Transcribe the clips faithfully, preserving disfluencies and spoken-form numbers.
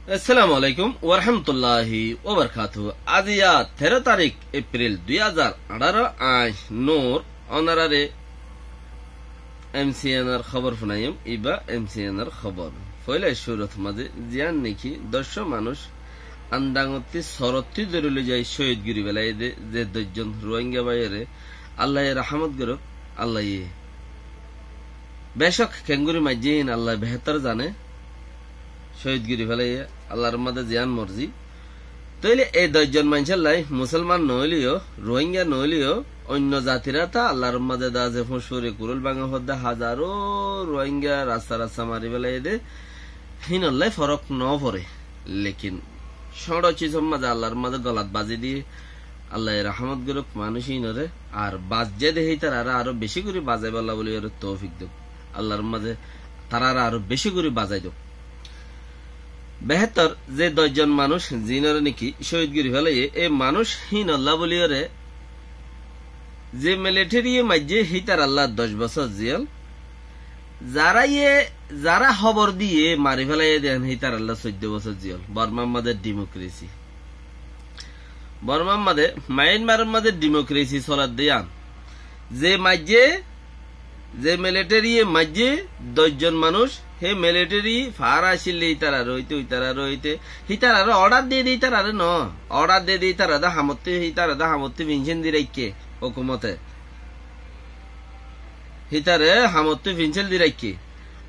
Assalamu alaikum warahmatulláhi wabarakátuhu. Aziya teró tarík Epril dui házar añçáro, añí Nur, ónoraré M C N or hóbor funaiyum, ibá M C N or hóbor. Foila cúrut mazé ziyán néki doccó manúic Andangottí sorottí dóri loi zai cóhid gorí félaiyé dé, ze doc zon Ruáinga báiyoré Allaye rahámot gorók, Allaye. Becók keéngorí maijjé híin Allah behétor zane, cóhid gorí félaiyé, Allar mazé ziyán morzi. Tóile ei doc zon maincólla, musólman noóileyo, Ruáinga noóileyo, oinno zatirá tá Allar mazé dá asé, fúñc furi kurúil báñge hoódde, házaro Ruáinga rasta rasta mari félaiyé dé, híinolla forók noforé. Lekin cóñço cízor mazé Allar mazé golat bazi diyé, Allaye rahámot gorók manúic híinoré, ar bazze dé hítararé aró bicí gorí bazaibólla bóli aró toufik douk. Allar mazé taráre aró bicí gorí bazai douk. Behétor ze doc zon manúic ziínoré néki cóhid gorí félaiyé, e manúic híinolla bóliyoré ze militariye maijjé hítarallá doc bosór ziyól, zaráye, zará hóbor diyé mari félaiyé dé hítarallá soiddó bosór ziyól. Bormar mazé dimokresi. Bormar mazé, Mayanmaror mazé dimokresi solar dé yían. Ze maijjé, ze militariye maijjé doc zon manúic, hé militari fara accíl dé ítararé óite, ítararé óite, hítararé ordar diyé dé ítararé noó, ordar diyé dé ítara dé hamottú, ítara dé hamottú fincén di raikké hókumote. Hítare hamottú fincén di raikké.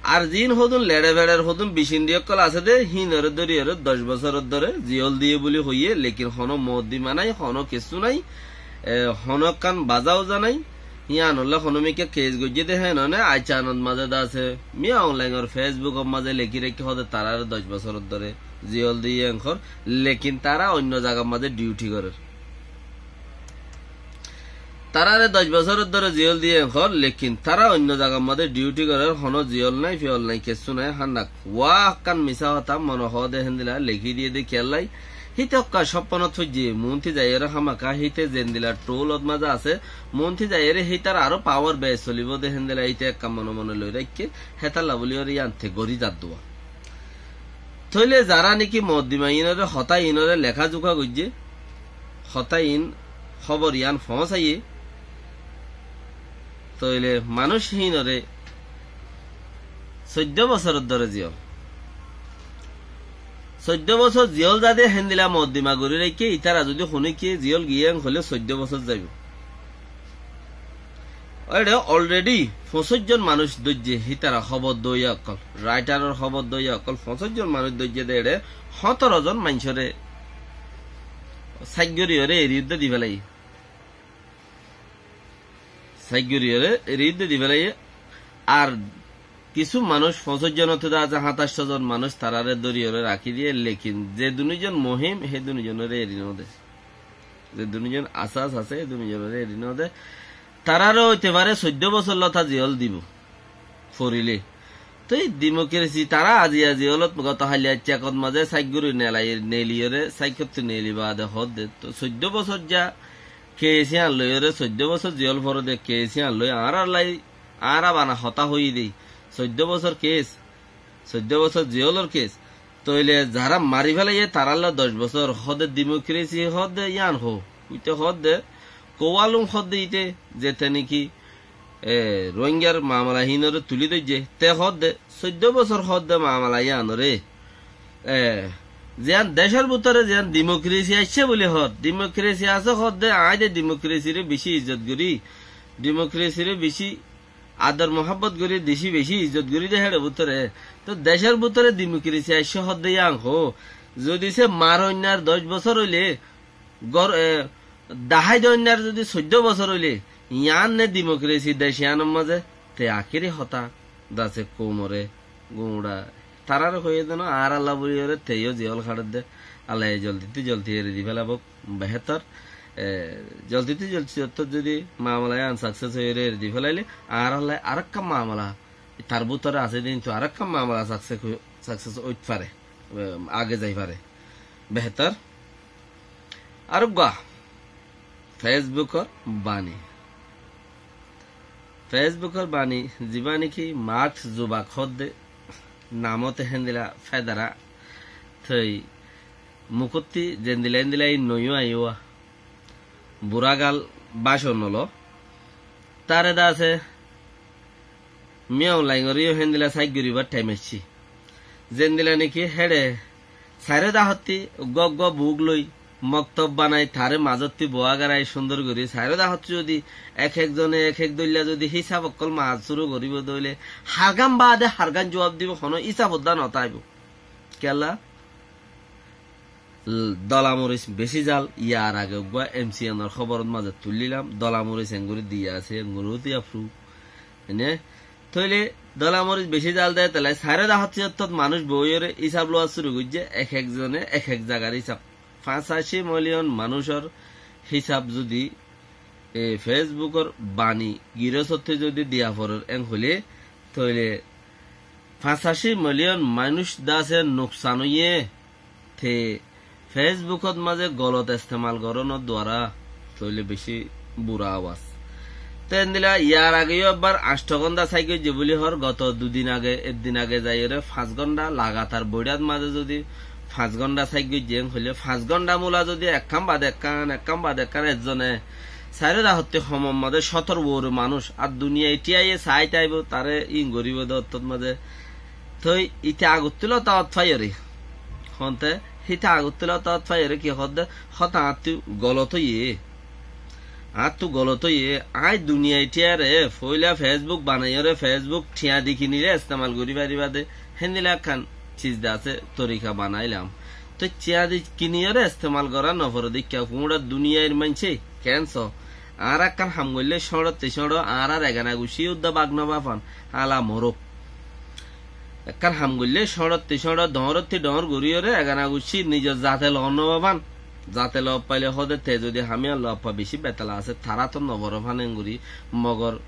Ar ziín hodún leçe feçer hodún bicindi ókkol asé dé, híinoré dóriyoré doc bosóror dóre ziyól diyé bóli hoiyé, lekin honó moddima nái, honó kessú nái, e, honó ekkán baza-uza nái. Híanolla honó mikká keis goijjé dé hénone, aicanot mazé dé asé, Min Aung Hlaingor Facebookor mazé lekí raikké hoóde taráre doc bosóror dóre ziyól diyé enkor, lekin tará oinno zagar mazé diuthi gorér. Taráre doc bosóror dóre ziyól diyé enkor, lekin tará oinno zagar mazé diuthi gorér, honó ziyól nái, fiyól nái, kessú nái, hánnák. Wá ekkán misá hotá mone hoóde héndila lekí diyé dé kiyólla. Híte ekká sópponot foijjé, muúnti zaiyóre hámaka híte zendila thuúlot mazé asé, muúnti zaiyóre hítar aró pawar beec solibóu dé héndila híte ekká mone mone loi raikké, hétalla bóliyoré yían te gorí zadduwa. Tóile zará néki moddima iínoré hotá iínoré leká zuká goijjé, hotá iín hóbor yían foóñsaiyé, tóile manúic híinoré soiddó bosóror dóre ziyól. Soiddó bosór ziyól zade héndila moddima gorí raikké, ítara zudi honíkka ziyól giyé en hoilé soiddó bosór zaibou. Eçé already foñsíc zon manúic dóijje, hítara hóbor doiya ókkol, raitaror hóbor doiya ókkol, foñsíc zon manúic dóijje dé eçé hóñtoro zon maincóre sáiggoríyoré eri uddá di félaiyé. Sáiggoríyoré eri uddá di félaiyé. Ar kissú manúic foñsíc zonottú dé asé háñtaccó zon manúic taráre dóriyoré rakí diyé, lekin ze duní zon muhím, hé duní zonoré eri nodé. Ze duní zon asas asé, hé duní zonoré eri nodé. Taráre óite fare soiddó bosór lóta ziyól dibou. Forilé. Tói dimokresi tará aziya ziyólot goto hailla cekot mazé sáiggorí nelai, neliyoré, sáiggottú neli baade hoódde. Tóu soiddó bosór za keis yían loiyoré, soiddó bosór ziyól foróde keis yían loi añárallá, añára bana hotá hoiyí dé. Soiddó bosór keis, soiddó bosór ziyólor keis. Tóile zará mari félaiyé tarálla doc bosór hoóde dimokresi hoóde yían hoó. Uite hoódde, kouwalum hoódde íte, zete néki, e, Ruáingar mamala híinoré tulí dóijje, te hoódde, soiddó bosór hoódde mamala yíanoré. E, ziyán decór bútore ziyán dimokresi aiccé bóli hoór, dimokresi asé hoódde, aññí dé dimokresirí bicí izzot gorí, dimokresirí bicí ador muhábbot gorí, deci bicí izzot gorí dé héçe bútore. Tóu decór bútore dimokresi aiccé hoódde yían hoó. Zudi se mar oinnar doc bosór óile, gór, e, dahái dé oinnar zudi soiddó bosór óile, yían né dimokresi dec yíanor mazé, te akéri hotá, dase koumoré, guñça, taráre hoiyé dé no, añárallá bóliyoré teyó ziyól haçédde, Allaye zoldittú zoldi eri di félaibók. Behétor, e, zoldittú zoldi ottót zudi mamala yían saksés óiyoré eri di félailé, añárallá arekká mamala, tar bútore asé dé, kintu arekká mamala saksés ói-, saksés óit fare, e, age zai fare. Behétor. Areggúa, Facebookor bani. Facebookor bani, zibá néki Mark Zuckerberg hoódde, namóte héndila fedara, Toi mukótti zendila endila ín noiyó aiyó, burá gal bácon olo. Taré de asé Min Aung Hlaing oré yó héndila sáit goríbar thaim aiccé. Zendila niki héçe sairó dahottí uggúa uggúa buk loi moktob banai taré mazótti boá garai cúndor gorí sairó dahottí zodi ek ek zone ek ek dóilla zodi hísab ókkol maaz cúru goríbo de óile hargán baade hargán juab dibo, honó hísab uddá no táibo. Kiyólla? L-, dola moris bicí zal, yar age uggúa M C N or hóborot mazé tuillílam, dola moris engorí diya asé, engorí tiya fru. Ene, tóile dola moris bicí zal de, tóile sairó dahottí ottót manúic boóiyoré hísab lowa cúru goijjé, ek ek zone ek ek zagar hísab. Fañsací miliyon manúicor hísab zodi e, Facebookor bani girósottí zodi diya forer en hoilé, tóile fañsací miliyon manúic de asé nuksan óiye, te Facebookot mazé golot estemal gorónor duara, tóile bicí bura awas. Te endila yar age yó ebbar añctho gónda sáit goijjé buli hoór, goto dui din age, ek din age zaiyóre fañs gónda lagatar boiçát mazé zodi fañs gónda sáit goijjé en hoilé, fañs gónda mula zodi ekkán baade ekkán, ekkán baade ekkán ezzone sairó dahottí homor mazé cótor uore manúic, ar duniyai thíyaye saái táibo, taré ín goríbo de ottót mazé. Toi ite agottí lota ot faiyóre. Honte, híte agottí lota ot faiyóre ki hoódde, hotá añáttu golot óiye. Añáttu golot óiye, aññí duniyai thíyaré, foóila Facebook banaiyóre Facebook thiañ di kinilé estemal gorí faribá de, héndila ekkán ciz de asé, torika banailám. Toi thiañ di kiniyóre estemal gorá noforé de ikká, kuñça duniyair maincé, keén soó, añára ekkán ham goillé cóñçottí cóñço, añárar egana guccí uddá bak nofafán, ala moruk. Ekkán ham goillé cóñçottí cóñço, dhoóñrottí dhoóñr goríyoré egana guccí nizor zate loon nofafán. Zate loot faile hoóde te zodi hamiyán loot fa bicí betala asé, tará to noforó fán engorí, mogor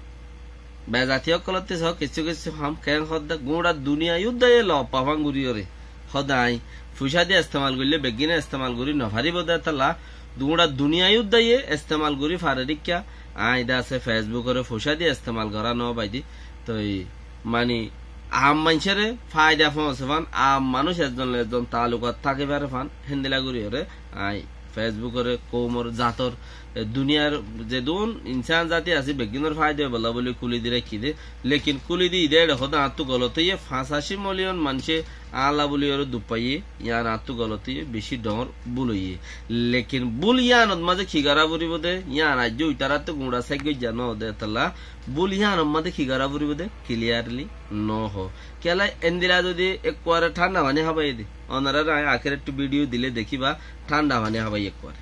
bezati ókkolótti soó kissú kissú ham keén hoódde, guñça duniyai uddá yé loot fa fán goríyoré. Hoóde aññí fuicá di estemal goillé beggíne estemal gorí nofaríbo de tolla, guñça duniyai uddá yé estemal gorí fare de ikká, aññí de asé Facebookoré fuicá di estemal gorá nofaidí. Toi mani, aam maincóre faida foóñse fán, aam manúic ezzon loi ezzon taalukat táki fare fán, héndila goríyoré aññí Facebookoré koumor, zator, e, duniyar zedún insán zati asé, beggúnor faida óibolla buli kúli di raikkí de. Lekin kúli di ide eçe hoóde añáttu golot óiye, fañsací miliyon maincé añálla buliyoré duk faiyé, yían añáttu golot óiye, bicí dhoóñr búl óiye. Lekin búl yíanot mazé ki gorá foribó de, yían aijjó uitaráttu guñça sáit goijjá noó de tolla, búl yíanor mazé ki gorá foribó de, clearly nohó. Kiyólla endila zodi ekkuare thánda faní hábaiyé de, onoráre aññí akér ettú video dilé dekíba, thánda faní hábaiyé ekkuare.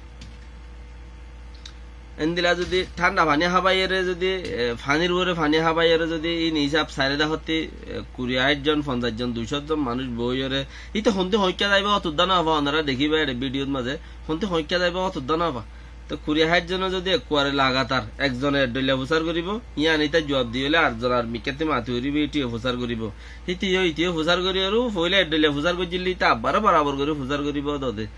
Endila zodi thánda faní hábaiyére zodi, e, fanir uore faní hábaiyére zodi ín hísab sairó dahottí, e, kuri háit zon, fonzaic zon, dui cót zon manúic boóiyoré, íte hontí hoóñikka zaibá, ót uddá nofa, onorá dekíba eçe videot mazé, hontí hoóñikka zaibá, ót uddá nofa. Te kuri háit zone zodi ekkuare lagatar ekzone ek dhoilla fusár goríbo, yían íte juab diyóle arzon ar mikkátti mati uríbo, ítiye fusár goríbo. Ítiye, ítiye fusár goríyoré foóila ek dhoilla fusár goijjíl de íte abbaró borabor gorí fusár goríbo dode.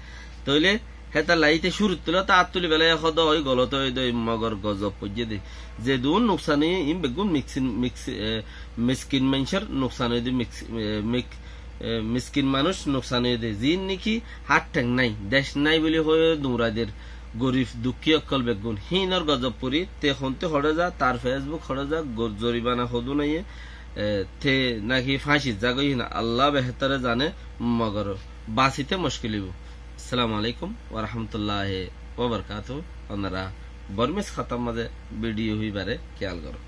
Tóile hétalla íte cúruttu lota át tuli félaiye hoóde ói golot óiye de, mogor gozob foijjé de. Zedún nuksan óiye, ín beggún miksin, miks-, e, miskin maincór nuksan óiye de, miks-, e, mik-, e, miskin manúic nuksan óiye de. Ziín niki hát theng nái, dec nái buli hoiyóre duñrai der, gorif dukkí ókkol beggún. Híinor gozob fori, te hontí hoçé za, tar Facebook hoçé za, gor-, zoribana hodún aiyé, e, te naki fáñcit zagói híin Allah behétore zane, mogor basité muckil óibo. Assalamu alaikum wa rahmatullahi wa barakatuhu. Onora Bormis kótar mazé video híbare kiyal goró.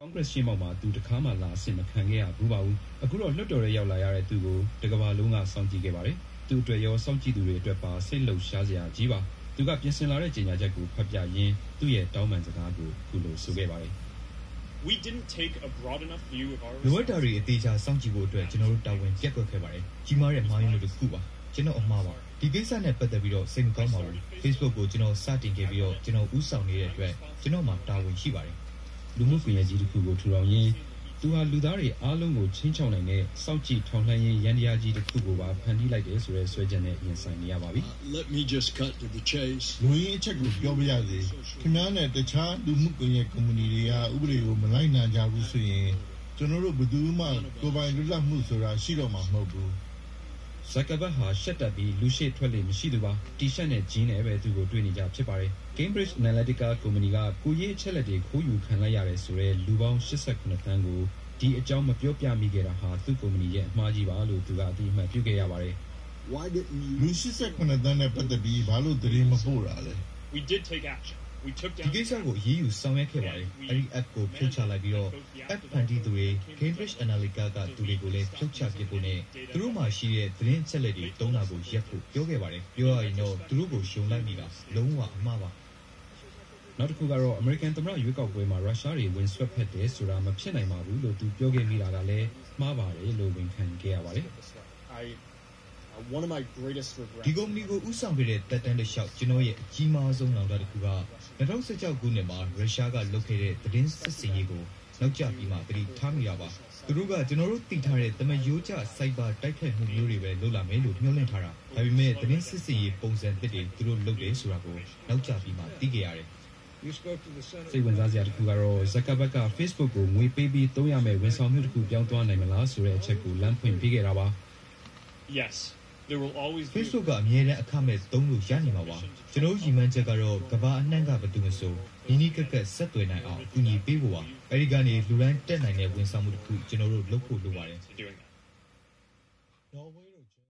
Congress shimóma tu takhama la sinma khange a bubawu. Akuro lotore yaula yare tugo takaba lunga songji ke bare. Tu twe yo songji tu re twe pa se lo sha zia jiba. Tu ka piensen la re jinya jaku papya yin. Tu ye tauman zaka ku kulo suge bare. We didn't take a broad enough view of our လိုအပ်တာတွေအသေးချာစောင့်ကြည့်ဖို့အတွက်ကျွန်တော်တို့တာဝန်ပျက်ကွက်ခဲ့ပါတယ်။ ကြီးမားတဲ့မှားယွင်းမှုတစ်ခုပါ။ ကျွန်တော်အမှားပါ။ ဒီကိစ္စနဲ့ပတ်သက်ပြီးတော့စိတ်မကောင်းပါဘူး။ Facebook ကိုကျွန်တော်စတင်ခဲ့ပြီးတော့ကျွန်တော်ဦးဆောင်နေတဲ့အတွက်ကျွန်တော်မှာတာဝန်ရှိပါတယ်။ လူမှုကွန်ရက်ကြီးတစ်ခုကိုထူထောင်ရင်းသူဟာလူသားတွေအားလုံးကိုခြိမ်းခြောက်နိုင်တဲ့စောင့်ကြည့်ထောက်လှမ်းရေးယန္တရားကြီးတစ်ခုကိုပါဖန်တီးလိုက်တယ်ဆိုတဲ့စွဲချက်နဲ့ရင်ဆိုင်နေရပါပြီ။ Let me just cut to the chase. လူရင်းအချက်ကိုပြောပြရစေ။ ခင်ဗျားနဲ့တခြားလူမှုကွန်ရက်ကုမ္ပဏီတွေကဥပဒေကိုမလိုက်နာကြဘူးဆိုရင်ကျွန်တော်တို့ဘယ်သူမှကိုယ်ပိုင်လွတ်လပ်မှုဆိုတာရှိတော့မှာမဟုတ်ဘူး။ Zuckerberg ဟာ ရှပ်တပ်ပြီး လူရှေ့ထွက်လေ့မရှိသူပါ။ တီရှပ်နဲ့ jean နဲ့ပဲ သူ့ကိုတွေ့နေကြဖြစ်ပါတယ်။ Cambridge Analytica ကုမ္ပဏီက ကိုယ်ရေးအချက်အလက်တွေ ခိုးယူခံလိုက်ရတယ်ဆိုတဲ့ လူပေါင်း ရှစ်ဆယ့်ခုနစ်သန်းကို ဒီအကြောင်း မပြောပြမိခဲ့တာဟာ သူ့ကုမ္ပဏီရဲ့ အမှားကြီးပါလို့ သူက အသိအမှတ်ပြုခဲ့ရပါတယ်။ လူ ရှစ်ဆယ့်ခုနစ်သန်းနဲ့ ပတ်သက်ပြီး ဘာလို့သတင်းမပို့တာလဲ။ ဒီကိစ္စကို အရေးယူဆောင်ရွက်ခဲ့ပါတယ်။ အဲဒီ app ကို ဖြုတ်ချလိုက်ပြီးတော့ app ဖန်တီးသူတွေ၊ Cambridge Analytica ကသူတွေကိုလည်း ဖြုတ်ချပစ်ဖို့နဲ့ သူတို့မှာရှိတဲ့ သတင်းအချက်အလက်တွေ သုံးတာကို ရပ်ဖို့ ပြောခဲ့ပါတယ်။ ပြောရရင်တော့ သူတို့ကို ယုံလိုက်မိတာ လုံးဝအမှားပါ။ နောက်တစ်ခုကတော့ အမေရိကန်သမ္မတရွေးကောက်ပွဲမှာ ရုရှားတွေ ဝင်စွက်ဖက်တယ်ဆိုတာ မဖြစ်နိုင်ပါဘူးလို့ သူပြောခဲ့မိတာကလည်း မှားပါတယ်လို့ ဝန်ခံခဲ့ရပါတယ်။ ဒီကုမ္ပဏီကို ဦးဆောင်ခဲ့တဲ့ သက်တမ်းတလျှောက် ကျွန်တော့်ရဲ့ အကြီးမားဆုံး နောင်တတစ်ခုက နှစ်ထောင့်ဆယ့်ခြောက်ခုနှစ်မှာ ရုရှားကလုပ်ခဲ့တဲ့ သတင်းစစ်ဆင်ရေးကို နောက်ကျပြီးမှ သတိထားမိတာပါ။ သူတို့က ကျွန်တော်တို့သိထားတဲ့ သမားရိုးကျ cyber တိုက်ခိုက်မှုမျိုးတွေပဲ လုပ်လာမယ်လို့ မျှော်လင့်ထားတာ။ ဒါပေမဲ့ သတင်းစစ်ဆင်ရေး ပုံစံသစ်တွေ သူတို့လုပ်တယ်ဆိုတာကို နောက်ကျပြီးမှ သိခဲ့ရတယ်။ စိတ်ဝင်စားစရာတစ်ခုကတော့ Zuckerberg က Facebook ကို ငွေပေးပြီး သုံးရမယ့် ဝန်ဆောင်မှုတစ်ခု ပြောင်းသွားနိုင်မလားဆိုတဲ့ အချက်ကို လမ်းဖွင့်ပေးခဲ့တာပါ။ Facebook က အမြဲတမ်း အခမဲ့သုံးလို့ရနေမှာပါ။ ကျွန်တော်တို့ ရည်မှန်းချက်ကတော့ ကမ္ဘာအနှံ့က ဘယ်သူမဆို နီးနီးကပ်ကပ် ဆက်သွယ်နိုင်အောင် အကူအညီပေးဖို့ပါ။ အဲဒီကနေ လူတိုင်း တက်နိုင်တဲ့ ဝန်ဆောင်မှုတစ်ခု ကျွန်တော်တို့ လုပ်ဖို့လိုပါတယ်။